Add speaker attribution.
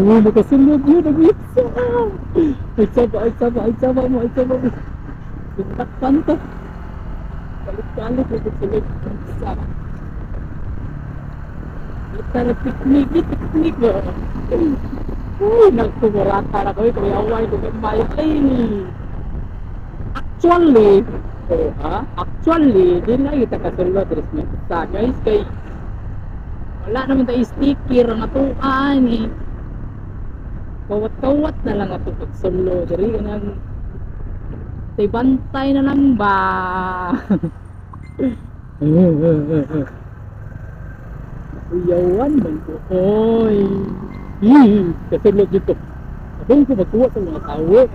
Speaker 1: Oo, makasulod yun ang isa. Ay saba, ay saba, ay saba mo, ay saba mo. Takpan to. Kalit-kalit yung sulod ang isa. Tara, picnic, picnic ba? Uy, nagkumurata na ko, kuyaway ko gamay. Ay, actually, oh, ha? Actually, di na kita kasulod diri sa guys kay wala naman tayo sticker ang atuan eh. Kawat-kawat na lang ato pagsulo diri kanang tay bantay na lang ba. Uyawan man ko. Oy. Ih, kasulod dito. Abang ko magkuha sa mga tao.